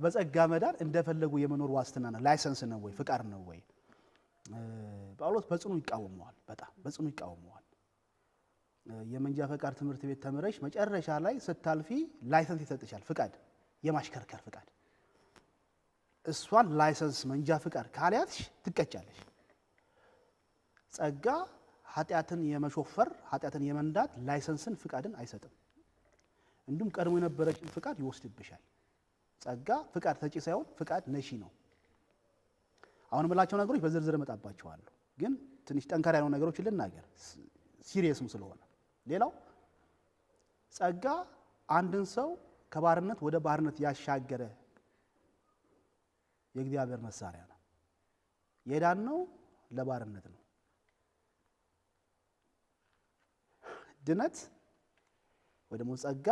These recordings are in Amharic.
በጸጋ መዳን እንደፈለጉ የመኖር ዋስትና ነው፣ license ነው ወይ ፍቃድ ነው ወይ? ጳውሎስ በጽኑ ይቃወመዋል። በጣም በጽኑ ይቃወመዋል። የመንጃ ፈቃድ ትምህርት ቤት ተምረሽ መጨረሻ ላይ ስታልፊ license ይሰጥሻል፣ ፍቃድ፣ የማሽከርከር ፍቃድ። እሷን license መንጃ ፍቃድ ካልያዝሽ ትቀጫለሽ። ጸጋ ኃጢአትን የመሾፈር፣ ኃጢአትን የመንዳት license ን ፍቃድን አይሰጥም። እንዲሁም ቀድሞ የነበረችን ፍቃድ ይወስድብሻል። ጸጋ ፍቃድ ሰጪ ሳይሆን ፍቃድ ነሺ ነው። አሁን የምላቸው ነገሮች በዝርዝር እመጣባቸዋለሁ፣ ግን ትንሽ ጠንካራ ያልሆኑ ነገሮችን ልናገር serious ም ስለሆነ። ሌላው ጸጋ አንድን ሰው ከባርነት ወደ ባርነት ያሻገረ የእግዚአብሔር መሳሪያ ነው። የዳነው ለባርነት ነው። ድነት ወይ ደግሞ ጸጋ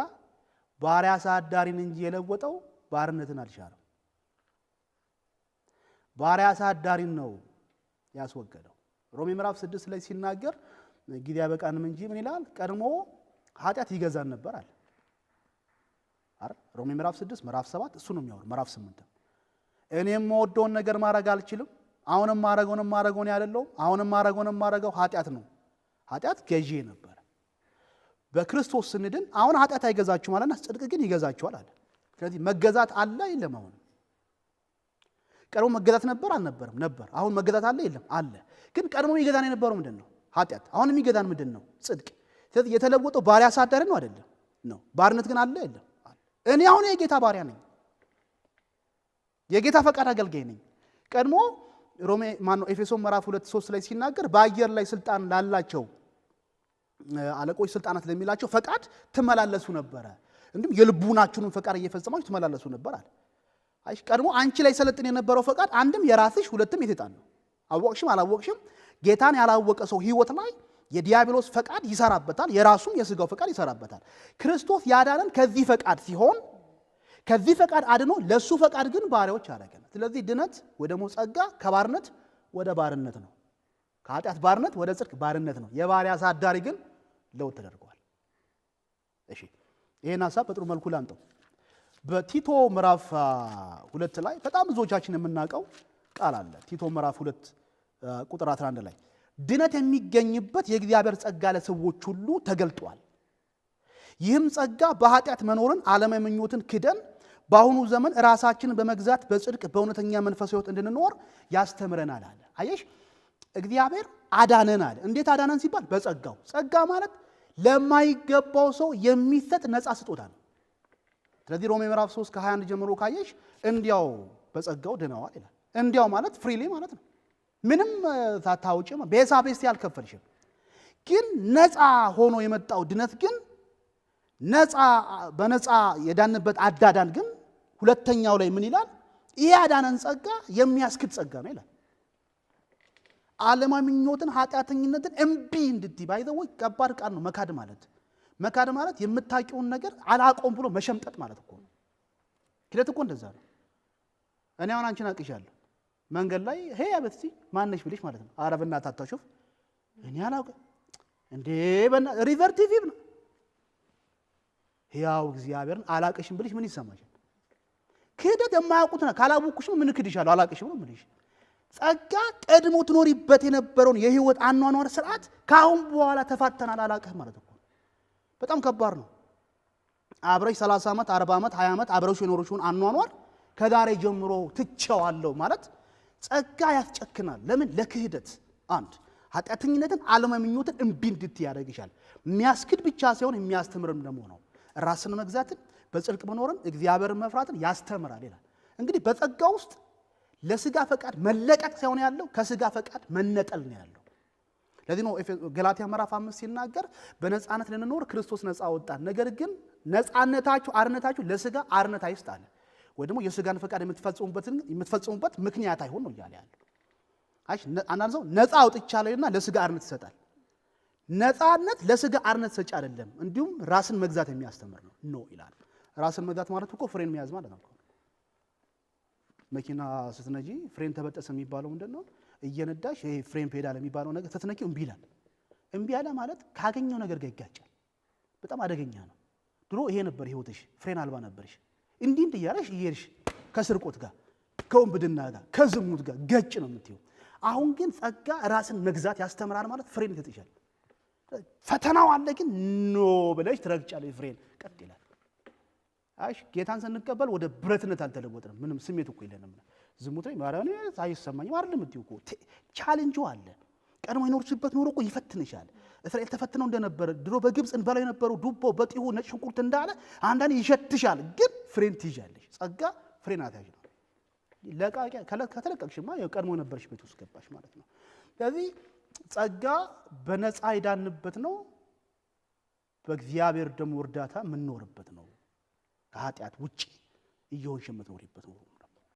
ባሪያ አሳዳሪን እንጂ የለወጠው ባርነትን አልሻረም። ባሪያ አሳዳሪን ነው ያስወገደው። ሮሜ ምዕራፍ 6 ላይ ሲናገር ጊዜ ያበቃንም እንጂ ምን ይላል? ቀድሞ ኃጢአት ይገዛን ነበር አለ። አይደል? ሮሜ ምዕራፍ 6፣ ምዕራፍ 7 እሱ ነው የሚያወራው። ምዕራፍ 8 እኔ የምወደውን ነገር ማድረግ አልችልም። አሁንም ማድረገውን ያደለውም አሁንም ማድረገውን ማድረገው ኃጢአት ነው። ኃጢአት ገዢ ነበር። በክርስቶስ ስንድን አሁን ኃጢአት አይገዛችሁም አለና ጽድቅ ግን ይገዛችኋል አለ። ስለዚህ መገዛት አለ የለም? አሁን ቀድሞ መገዛት ነበር አልነበረም? ነበር። አሁን መገዛት አለ የለም? አለ። ግን ቀድሞ የሚገዛን የነበረው ምንድን ነው? ኃጢአት። አሁን የሚገዛን ምንድን ነው? ጽድቅ። ስለዚህ የተለወጠው ባሪያ አሳዳሪ ነው አይደለም? ነው። ባርነት ግን አለ የለም? አለ። እኔ አሁን የጌታ ባሪያ ነኝ፣ የጌታ ፈቃድ አገልጋይ ነኝ። ቀድሞ ሮሜ ማነው ኤፌሶን ምዕራፍ 2፣ 3 ላይ ሲናገር በአየር ላይ ስልጣን ላላቸው አለቆች ስልጣናት ለሚላቸው ፈቃድ ትመላለሱ ነበረ፣ እንዲሁም የልቡናችሁንም ፈቃድ እየፈጸማችሁ ትመላለሱ ነበር አለ። አይ ቀድሞ አንቺ ላይ ሰለጥን የነበረው ፈቃድ አንድም የራስሽ ሁለትም የሰይጣን ነው። አወቅሽም አላወቅሽም ጌታን ያላወቀ ሰው ሕይወት ላይ የዲያብሎስ ፈቃድ ይሰራበታል፣ የራሱም የስጋው ፈቃድ ይሰራበታል። ክርስቶስ ያዳነን ከዚህ ፈቃድ ሲሆን ከዚህ ፈቃድ አድኖ ለሱ ፈቃድ ግን ባሪያዎች አደረገን። ስለዚህ ድነት ወይ ደግሞ ጸጋ ከባርነት ወደ ባርነት ነው። ከኃጢአት ባርነት ወደ ጽድቅ ባርነት ነው። የባሪያ አሳዳሪ ግን ለውጥ ተደርጓል። እሺ ይሄን ሐሳብ በጥሩ መልኩ ላምጠው። በቲቶ ምዕራፍ 2 ላይ በጣም ብዙዎቻችን የምናውቀው ቃል አለ። ቲቶ ምዕራፍ 2 ቁጥር 11 ላይ ድነት የሚገኝበት የእግዚአብሔር ጸጋ ለሰዎች ሁሉ ተገልጧል። ይህም ጸጋ በኃጢአት መኖርን ዓለማዊ ምኞትን ክደን በአሁኑ ዘመን ራሳችንን በመግዛት በጽድቅ በእውነተኛ መንፈሳዊ ሕይወት እንድንኖር ያስተምረናል አለ። አየሽ እግዚአብሔር አዳነን አለ። እንዴት አዳነን ሲባል በጸጋው። ጸጋ ማለት ለማይገባው ሰው የሚሰጥ ነፃ ስጦታ ነው። ስለዚህ ሮሜ ምዕራፍ 3 ከ21 ጀምሮ ካየሽ እንዲያው በጸጋው ድነዋል ይላል። እንዲያው ማለት freely ማለት ነው። ምንም ሳታውጪ ቤሳ ቤስቲ አልከፈልሽም። ግን ነፃ ሆኖ የመጣው ድነት ግን ነፃ በነፃ የዳንበት አዳዳን ግን ሁለተኛው ላይ ምን ይላል? ይሄ ያዳነን ጸጋ የሚያስክድ ጸጋ ነው ይላል። ዓለማዊ ምኞትን ኃጢአተኝነትን እምቢ እንድትይ by the way ከባድ ቃል ነው መካድ ማለት። መካድ ማለት የምታውቂውን ነገር አላቆም ብሎ መሸምጠጥ ማለት እኮ ነው። ክደት እኮ እንደዛ ነው። እኔ አሁን አንቺን አውቅሻለሁ መንገድ ላይ hey አበትሲ ማነሽ ብልሽ ማለት ነው። ኧረ በእናትህ አታሾፍ፣ እኔ አላውቅም እንዴ በእናትህ ሪቨር ቲቪ ነው ሕያው እግዚአብሔርን አላቅሽም ብልሽ ምን ይሰማሻል? ክህደት የማያውቁት ነው። ካላወቅኩሽም ምን እክድሻለሁ? አላቅሽም ነው የምልሽ። ጸጋ ቀድሞ ትኖሪበት የነበረውን የህይወት አኗኗር ስርዓት ከአሁን በኋላ ተፋተናል፣ አላቅህም ማለት እኮ ነው። በጣም ከባድ ነው። አብረሽ 30 ዓመት፣ 40 ዓመት፣ 20 ዓመት አብረሽ የኖርሽውን አኗኗር ከዛሬ ጀምሮ ትቼዋለሁ ማለት ጸጋ ያስጨክናል። ለምን? ለክህደት አንድ ኃጢአተኝነትን ዓለማዊ ምኞትን እምቢ እንድትይ ያደርግሻል። የሚያስክድ ብቻ ሳይሆን የሚያስተምርም ደግሞ ነው። ራስን መግዛትን በጽድቅ መኖርን እግዚአብሔርን መፍራትን ያስተምራል ይላል። እንግዲህ በጸጋ ውስጥ ለስጋ ፈቃድ መለቀቅ ሳይሆን ያለው ከስጋ ፈቃድ መነጠል ነው ያለው። ለዚህ ነው ገላትያ ምዕራፍ 5 ሲናገር በነፃነት ልንኖር ክርስቶስ ነፃ ወጣን፣ ነገር ግን ነፃነታችሁ አርነታችሁ ለስጋ አርነት አይስጥ አለ። ወይ ደግሞ የስጋን ፈቃድ የምትፈጽሙበት ምክንያት አይሆን ነው እያለ ያለው። አይ አንዳንድ ሰው ነፃ አውጥቻለሁና ለስጋ አርነት ይሰጣል። ነፃነት ለስጋ አርነት ሰጪ አይደለም፣ እንዲሁም ራስን መግዛት የሚያስተምር ነው no ይላል። ራስን መግዛት ማለት እኮ ፍሬን መያዝ ማለት ነው። መኪና ስትነጂ ፍሬን ተበጠሰ የሚባለው ምንድን ነው? እየነዳሽ ይሄ ፍሬን ፔዳል የሚባለው ነገር ስትነኪው እምቢ ይላል። እምቢ አለ ማለት ካገኘው ነገር ጋር ይጋጫል። በጣም አደገኛ ነው። ድሮ ይሄ ነበር ህይወትሽ፣ ፍሬን አልባ ነበርሽ። እንዲህ እንዲህ እያለሽ እየሄድሽ ከስርቆት ጋር፣ ከወንብድና ጋር፣ ከዝሙት ጋር ገጭ ነው የምትይው። አሁን ግን ጸጋ ራስን መግዛት ያስተምራል ማለት ፍሬን ይሰጥሻል። ፈተናው አለ፣ ግን no ብለሽ ትረግጫለሽ። ፍሬን ቀጥ ይላል። አሽ ጌታን ስንቀበል ወደ ብረትነት አልተለወጥንም። ምንም ስሜት እኮ የለንም። ዝሙት ላይ ማርያም አይሰማኝም አይደለም የምትይው እኮ፣ ቻሌንጁ አለ። ቀድሞ የኖርሽበት ኑሮ እኮ ይፈትንሻል። እስራኤል ተፈትነው እንደነበረ፣ ድሮ በግብፅ እንበላው የነበረው ዱቦ በጢሁ ነጭ ሽንኩርት እንዳለ አንዳንድ ይሸትሻል፣ ግን ፍሬን ትይዣለሽ። ጸጋ ፍሬን አትያዥ ነው። ከተለቀቅሽማ ቀድሞ የነበርሽበት ውስጥ ገባሽ ማለት ነው። ስለዚህ ጸጋ በነፃ የዳንበት ነው። በእግዚአብሔር ደግሞ እርዳታ የምንኖርበት ነው። ከኃጢአት ውጭ እየሆንሽ የምትኖሪበት ነው።